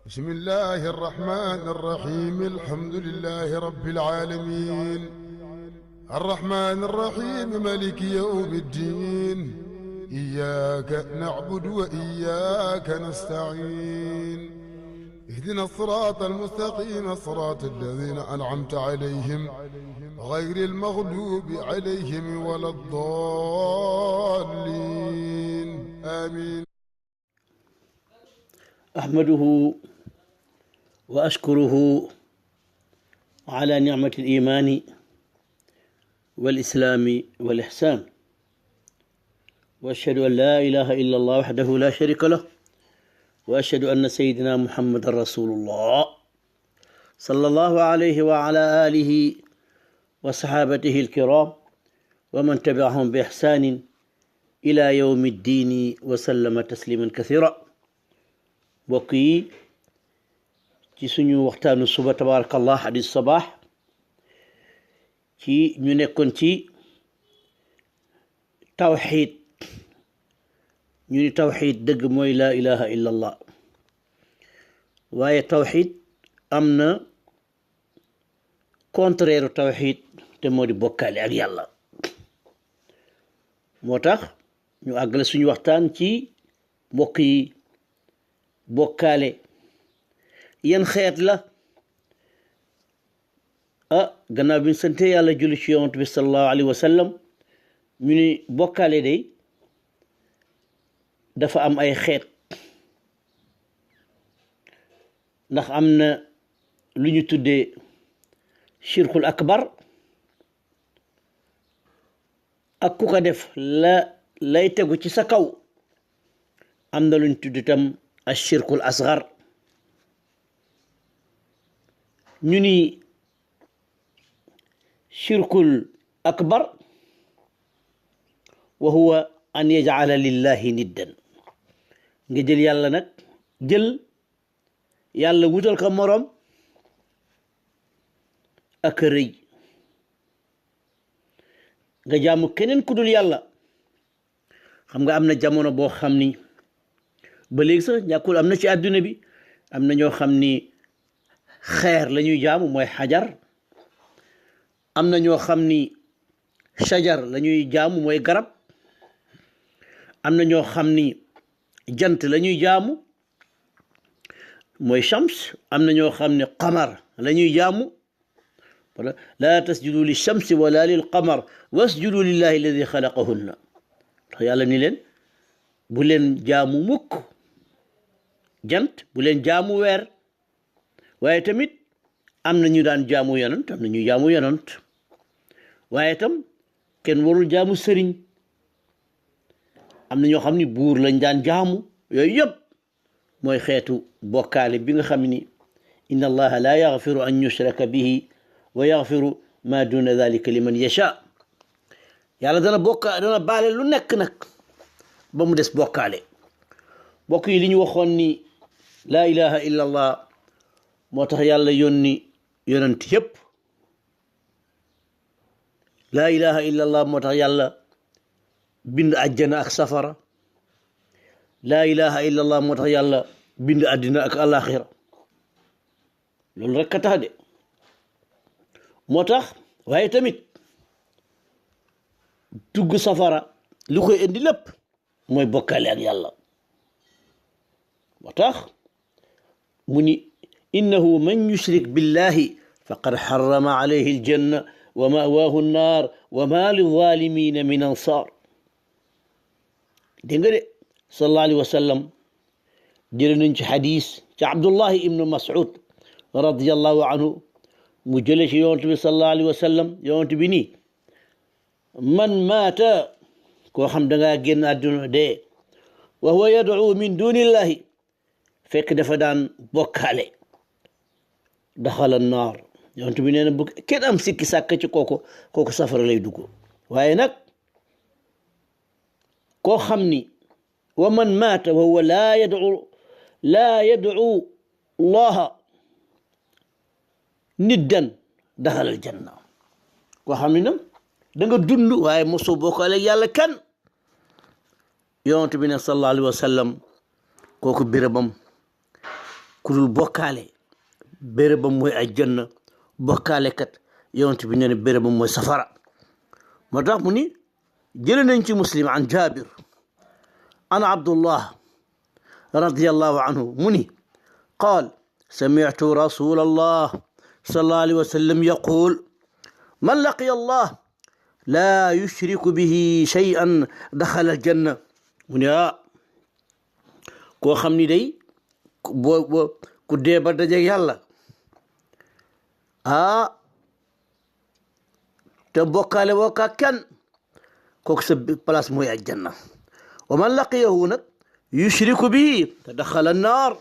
بسم الله الرحمن الرحيم الحمد لله رب العالمين الرحمن الرحيم مالك يوم الدين إياك نعبد وإياك نستعين اهدنا الصراط المستقيم صراط الذين أنعمت عليهم غير المغلوب عليهم ولا الضالين آمين. أحمده وأشكره على نعمة الإيمان والإسلام والإحسان، وأشهد أن لا إله إلا الله وحده لا شريك له، وأشهد أن سيدنا محمد رسول الله صلى الله عليه وعلى آله وصحابته الكرام ومن تبعهم بإحسان إلى يوم الدين وسلم تسليما كثيرا. mbokk yi ci suñu waxtaanu suba tabarakallah hadis sabaax ci ñu nekkoon ci tawxiid. ñu ni tawxiid dëgg mooy laa ilaha illa allah, waaye tawxiid am na contraire tawxiid te moo di bokkaale ak yàlla. moo tax ñu àggale suñu waxtaan ci mbokk yi bokkaale yan xeet la. gannaaw bi ñu sante yàlla julli ci yonent bi sallallahu alayhi wa sallam, ñu ni bokkaale day dafa am ay xeet, ndax am na lu ñu tuddee shirkul akbar, ak ku ko def lay tegu ci sa kaw. am na lu ñu tudd itam ashirkul asgar. ñu ni shirkul akbar wa huwa an yaj'ala lillahi niddan, nga jël yàlla nag yàlla wutal ko moroom ak rëy, nga jaamu keneen ku dul yàlla. xam nga am na jamono boo xam ni ba léegi sax ñàkkul am na ci àdduna bi, am na ñoo xam ni xeer la ñuy jaamu mooy xajar, am na ñoo xam ni shajar la ñuy jaamu mooy garab, am na ñoo xam ni jant la ñuy jaamu mooy shams, am na ñoo xam ni qamar la ñuy jaamu. wala laa tasjudu li shamsi wala lil qamar wasjudu lillahi alladi xalaqahunna. tax yàlla ni leen bu leen jaamu mukk jant, bu leen jaamu weer. waaye tamit am na ñu daan jaamu yonant, am na ñu jaamu yonant. waaye tam kenn warul jaamu sëriñ. am na ñoo xam ni buur lañ daan jaamu. yooyu yëpp mooy xeetu bokkaale bi nga xam ni inna allaha la yaxfiru an yushraka bihi wa yaxfiru ma duna dalika liman yasha. yàlla dana baale lu nekk nag ba mu des bokkaale. bokk yi li ñu waxoon ni laa ilaha illa allah moo tax yàlla yónni yonent yëpp. laa ilaha illa allah moo tax yàlla bind àjjana ak safara. laa ilaha illa allah moo tax yàlla bind àddina ak alaxira. loolu rekk a tax de. moo tax waaye tamit dugg safara lu koy indi lépp mooy bokkaale ak yàlla. moo tax mu ni innahu man yushrik billahi faqad xarama alayhi aljanna wa mawaahu nnaar wa ma lizalimina min ansar. dégg nga de sallallahu alayhi wa sallam jële nañ ci xadis ci abdullahi ibnu mas'ud radiallahu anhu, mu jële ci yonent bi sallallahu alayhi wa sallam. yonent bi nii man maata, koo xam dangaa génn àdduna dee, wa huwa yad'u min dunillahi, fekk dafa daan bokkaale, daxala naar. yonent bi nee na bu kenn am sikki sàkk ci kooku safara lay dugg. waaye nag koo xam ni wa man maata wa huwa laa yad'u allaha niddan daxala aljanna. koo xam ni nag da nga dund waaye mosoo bokkaale yàlla kan. yonent bi ne sallallahu alayhi wa sallam kooku birabam ku dul bokkaale bérébam mooy aljanna bokkaale kat yonent bi nee na bérébam mooy safara moo tax mu ni jële nañ ci muslim an jabir ana abdullah radiyallahu anhu mu ni qaal sami'tu rasul allah sallallahu alayhi wa sallam yaqul man laqiya allah laa yushriku bihi shay'an daxala aljanna mu ne koo xam ni day ku dee ba dajeeg yàlla te bokkaale woo ka kenn kooku sa place mooy aljanna wa man laqiyahu nag yushriku bihi te daxala annaar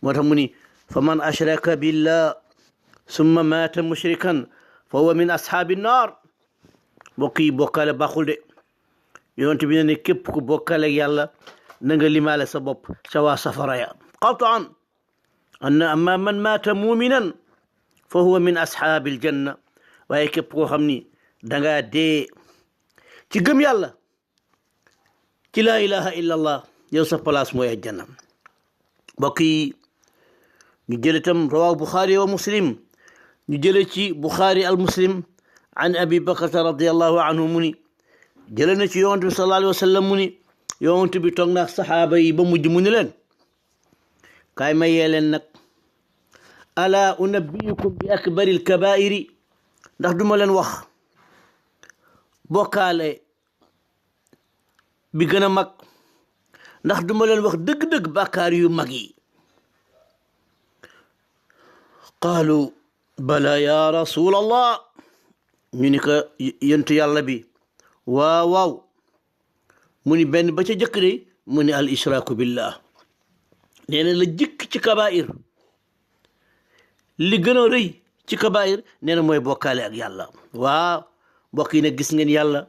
moo tax mu ni fa man ashraka billah summa maata mushrikan fa huwa min ashaabi nnaar mbokk yi bokkaale baaxul de yonent bi ne ne képp ku bokkaale ak yàlla na nga limaale sa bopp ca waa safara ya qataan anna amma man maata muminan fa huwa min ashaabi aljanna waaye képp koo xam ni dangaa dee ci gëm yàlla ci laa ilaha illa allah yow sa place mooy aljanna mbokk yi ñu jële tam rawaahu buxaari wa muslim ñu jële ci buxaari al muslim an abi bakrata radiallahu anhu mu ni jële na ci yonent bi sallallahu alayhi wa sallam mu ni yonent bi toog naak saxaaba yi ba mujj mu ni leen kaay ma yee leen nag ala unabbiukum bi akbari alkabairi ndax duma leen wax bokkaale bi gën a mag ndax duma leen wax dëgg-dëgg bàkkaar yu mag yi qaalu bala ya rasul allah ñu ni ko yentu yàlla bi waaw waaw mu ni benn ba ca jëkk de mu ni al ishraaku billah nee na la jëkk ci kabair li gën a rëy ci kabair nee na mooy bokkaale ak yàlla waaw mbokk yi nag gis ngeen yàlla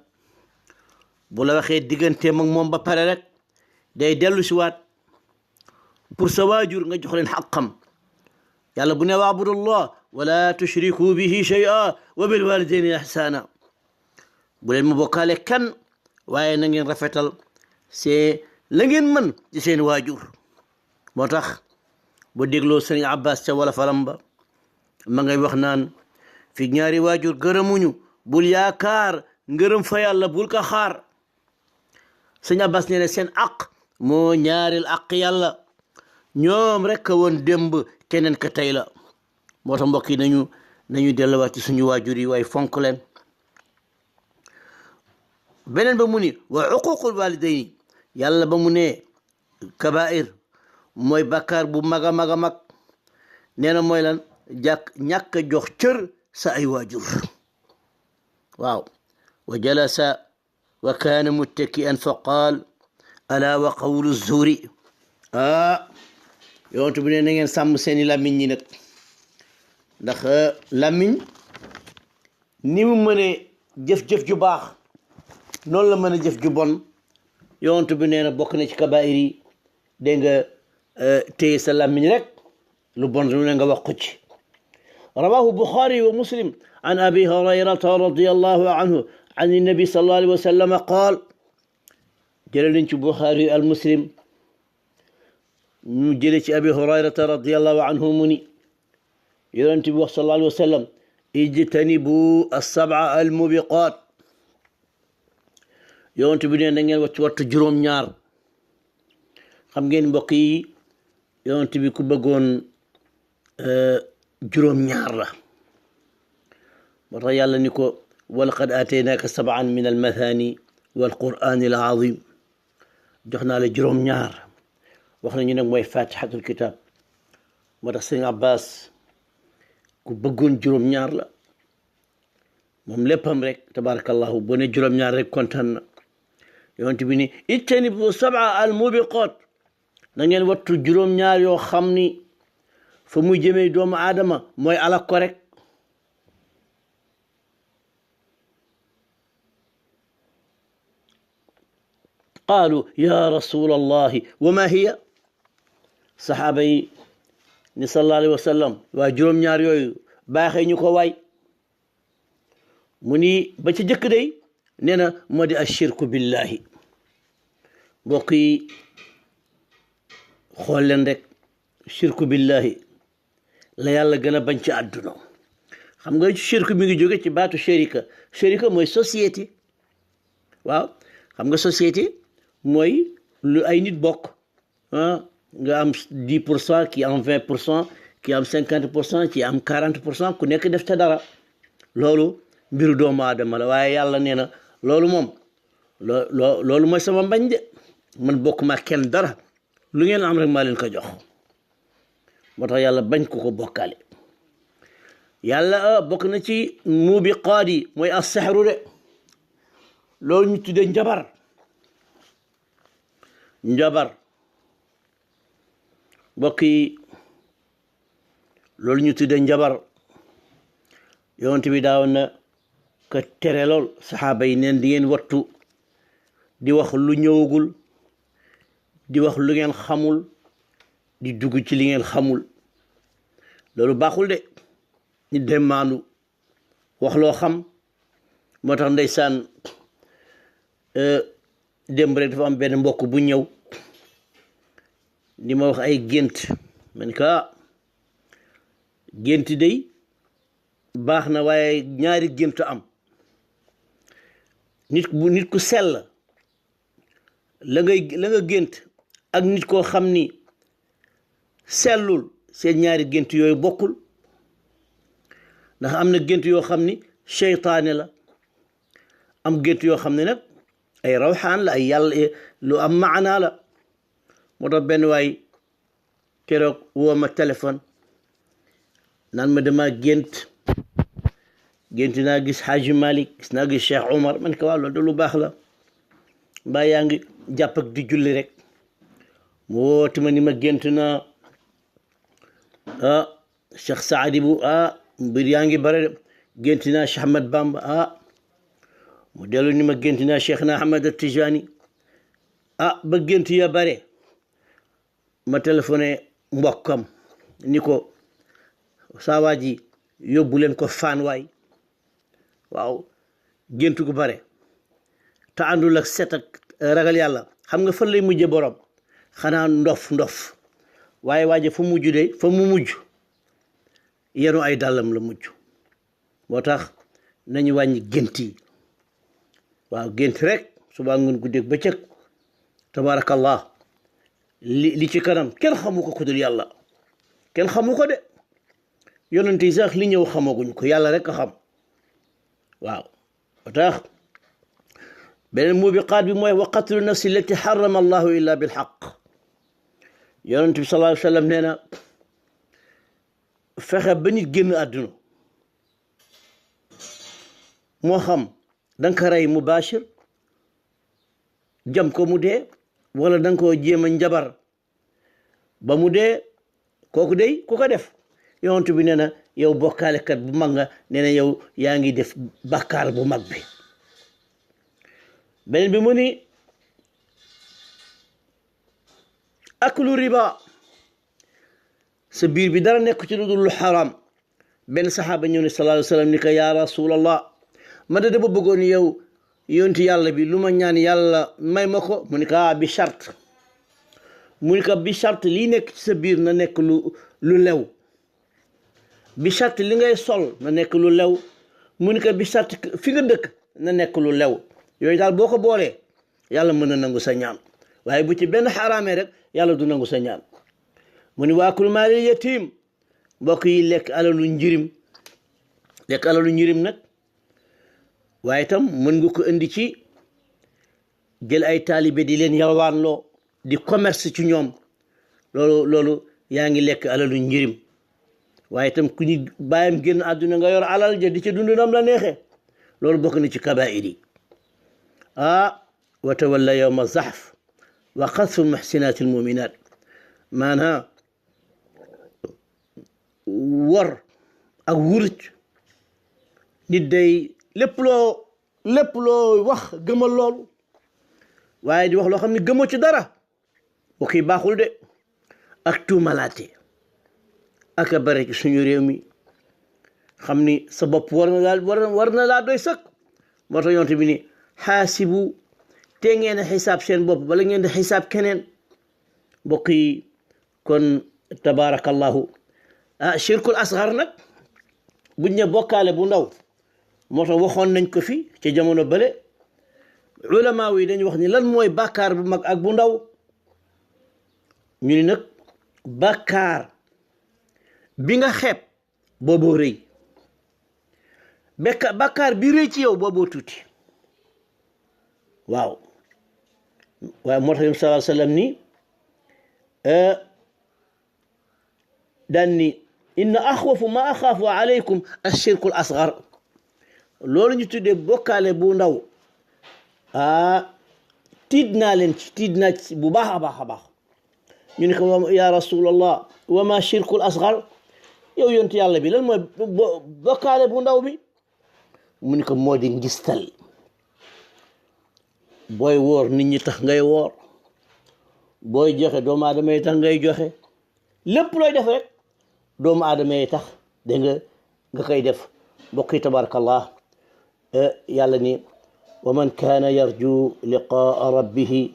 bu la waxee digganteem ak moom ba pare rek day dellu si waat pour sa waajur nga jox leen xaqam yàlla bu ne waabudullah wala tushriku bihi shay'a wa bil walidayni ihsana bu leen ma bokkaale kan waaye na ngeen rafetal c'est la ngeen mën ci seen waajur moo tax bu dégloo sëriñ abbas ca wala falam ba ma ngay wax naan fi ñaari waajur gërëmuñu bul yaakaar ngërëm fa yàlla bul ka xaar sëriñ abbas nee na seen aq moo ñaaril aq yàlla ñoom rek a woon démb keneen ka tey la moo tax mbokk yi nañu delluwaat ci suñu waajur yi waaye fonk leen beneen ba mu ni wa uququl walidayni yàlla ba mu ne kabair mooy bàkkaar bu mag a mag a mag nee na mooy lan ñàkk a jox cër sa ay waajur waaw wa jalasa wa kaana muttaki'an fa qaal ala wa qawlu zuri yonent bi ne na ngeen sàmm seeni làmmiñ ñi nag ndax làmmiñ ni mu mënee jëf-jëf ju baax noonu la mën a jëf ju bon yonent bi nee na bokk na ci kabaayir yi dégg nga téye sa làmmiñ rek lu bon lu ne nga wax ko ci rawahu buxaari wa muslim an abi hurayrata radiallahu anhu an nabi sallallahu alayhi wa sallam qaal jële nañ ci buxaari al muslim ñu jële ci abi hurayrata radiallahu anhu mu ni yonent bi wax sallallahu alayhi wa sallam ijtanibu as-sab'a al-mubiqat yonent bi ne na ngeen wattu juróom-ñaar xam ngeen mbokk yi yonent bi ku bëggoon juróom-ñaar la moo tax yàlla ni ko walaqad aataynaaka sab'an min al-mathani wal qur'ani al-azim jox naa la juróom-ñaar wax nañu nag mooy fatihatul kitab moo tax sëñ abbas ku bëggoon juróom-ñaar la moom léppam rek tabarakallahu boo ne juróom-ñaar rek kontaan na yonent bi ni ijtanibu sab'a al mubiqat na ngeen wattu juróom-ñaar yoo xam ni fa muy jëmee doomu aadama mooy alak ko rek qaalu ya rasul allahi wa ma hiya saxaaba yi ni sallallahu alayhi wa sallam waa juróom-ñaar yooyu baaxee ñu ko waay mu ni ba ci jëkk day nee na moo di ashirku billahi mbokk yi xool leen rek shirku billahi la yàlla gën a bañ ci àdduna xam nga shirku mi ngi jóge ci baatu sharika mooy société waaw xam nga société mooy lu ay nit bokk nga am 10% ki am 20% ki am 50% ki am 40% ku nekk def ca dara loolu mbiru doomu aadama la waaye yàlla nee na loolu moom loolu mooy sama mbañ de man bokk ma kenn dara lu ngeen am rek maa leen ko jox moo tax yàlla bañ ko bokkaale yàlla bokk na ci mubiqaat yi mooy as-sihru de loolu ñu tuddee njabar mbokk yi loolu ñu tuddee njabar yonent bi daaw na ko tere lool saxaaba yi neen di ngeen wattu di wax lu ñëwagul di wax lu ngeen xamul di dugg ci li ngeen xamul loolu baaxul de ñu dem maandu wax loo xam moo tax ndeysaan démb rek dafa am benn mbokk bu ñëw di ma wax ay gént man ka gént day baax na waaye ñaari gént am nit ku sell la nga gént ak nit koo xam ni sellul seen ñaari gént yooyu bokkul ndax am na gént yoo xam ni seytaane la am gént yoo xam ne nag ay rawxaan la ay yàlla lu am maanaa la moo tax benn waay keroog woo ma téléphone naan ma dama gént naa gis Xaaji Malik gis naa gis Cheikh Omar man ko waaw loolu de lu baax la mbaa yaa ngi jàpp ak di julli rek mu woote ma ni ma gént naa Cheikh Saadi bu mbir yaa ngi bare gént naa Cheikh Ahmad Bamba mu dellu ni ma gént naa Cheikh na Ahmad Tijani ba gént ya bare ma téléphoné mbokkam ni ko saa waa ji yóbbu leen ko faan waay waaw gént gu bare te àndul ak set ak ragal yàlla xam nga fan lay mujje borom xanaa ndof waaye waaje fa mu mujj yenu ay dàllam la mujj moo tax nañu wàññi gént yi waaw gént rek suba ngoon guddeeg bëccëg tabarakallah li ci kanam kenn xamu ko ku dul yàlla kenn xamu ko de yonent yi sax li ñëw xamaguñ ko yàlla rek a xam waaw moo tax beneen mubiqaat bi mooy wa qatlu nafsi allati harrama allahu illa bilxaq yonent bi sallallahu alayhi wa sallam nee na fexe ba nit génn àdduna moo xam danga ko rey mubashir jam ko mu dee wala danga ko jéem a njabar ba mu dee kooku day ku ko def yonent bi nee na yow bokkaalekat bu mag nga nee na yow yaa ngi def bàkkaar bu mag bi beneen bi mu ni aklu riba sa biir bi dara nekk ci lu dul lu xaram benn saxaaba ñëw ne sallallahu alayhi wa sallam ni ko yaa rasulallah ma da dama bëggoon yow yonti yàlla bi lu ma ñaan yàlla may ma ko mu ni ko bi charte mu ni ko bi charte lii nekk ci sa biir na nekk lu lew bi charte li ngay sol na nekk lu lew mu ni ko bi charte fi nga dëkk na nekk lu lew yooyu daal boo ko boolee yàlla mën na nangu sa ñaan waaye bu ci benn xaraamee rek yàlla du nangu sa ñaan mu ni waakul maalil yatim mbokk yi lekk alalu njirim nag waaye tam mën nga ko indi ci jël ay taalibe di leen yalwaanloo di commerce ci ñoom loolu yaa ngi lekk alalu njirim waaye tam ku ñu bàyyam génn àdduna nga yor alal ja di ca dund nam la neexee loolu bokk na ci kabaa'ir yi wa tawalla yawma zahf wa qadfu muhsinaati almuminat maanaam wor ak wuruj nit day lépp loo wax gëmal loolu waaye di wax loo xam ne gëmoo ci dara wax yi baaxul de ak tuumalaate ak a bare ci suñu réew mi xam ni sa bopp war na laa doy sëkk moo tax yonte bi ni xaasibu te ngeen a xisaab seen bopp bala ngeen di xisaab keneen mbokk yi kon tabarakallahu shirkul asgar nag buñ ne bokkaale bu ndaw moo tax waxoon nañ ko fi ci jamono bële ulama yi dañu wax ni lan mooy bàkkaar bu mag ak bu ndaw ñu ni nag bàkkaar bi nga xeeb booboo rëy bàkkaar bi rëy ci yow booboo tuuti waaw waaye moo tax sallallahu alayhi wa sallam ni daan ni inna axwafu ma axaafu alaykum ashirkul asgar loolu ñu tuddee bokkaale bu ndaw tiit naa leen ci tiit naa ci bu baax a baax a baax ñu ne ko ya rasulallah wa ma shirkul asgar yow yontu yàlla bi lan mooy bokkaale bu ndaw bi mu ne ko moo di ngistal booy woor nit ñi tax ngay woor booy joxe doomu aadama yi tax ngay joxe lépp looy def rek doomu aadama yi tax dégg nga koy def mbokk yi tabarakallah yàlla ni wa man kaana yarju liqaa rabbihi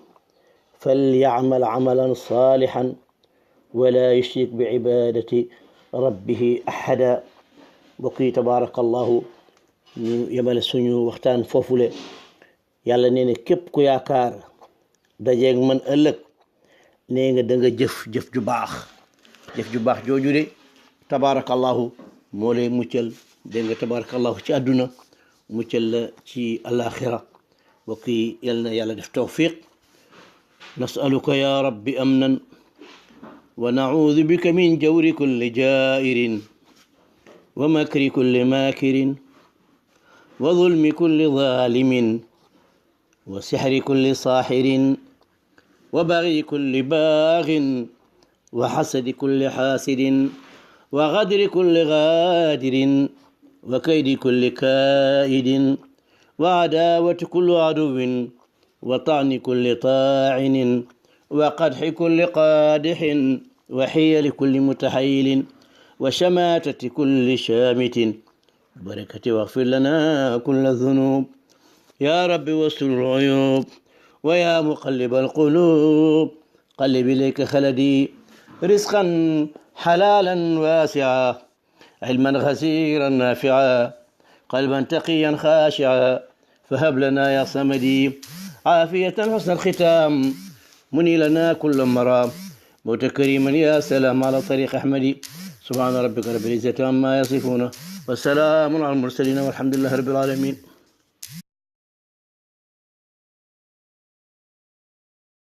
falyacmal camalan saalixan wala yushrik bi cibaadati rabbihi axada mbokk yi tabarakallahu ñu yemale suñu waxtaan foofule yàlla nee na képp ku yaakaar dajeeg man ëllëg nee nga da nga jëf ju baax jooju de tabarakallahu moo lay muccal dégg nga tabarakallahu ci àdduna muccal la ci alaxira mbokk yi yal na yàlla def tawfiq nasaluka ya rabbi amnan wa naudu bika min jawri kulli jairin wa makri kulli makirin wa zulmi kulli zalimin wa sixri kulli saaxirin wa bagyi kulli baagin wa xasadi kulli xaasidin wa gadri kulli gaadirin wa kaydi kulli kaa'idin wa adaawati kulli aduwin wa taani kulli taacinin wa qadxi kulli qaadixin wa xiyali kulli mutaxayilin wa shamaatati kulli shaamitin barakati waxfir lana kulla zunub ya rabbi wastur uyub wa ya muqallib alqulub qallib ilayka xaladi risqan xalaalan waasica علما غزيرا نافعا قلبا تقيا خاشعا فهب لنا يا صمدي عافية حسن الختام مني لنا كل مرام موت كريما يا سلام على طريق أحمدي سبحان ربك رب العزة عما يصفون والسلام على المرسلين والحمد لله رب العالمين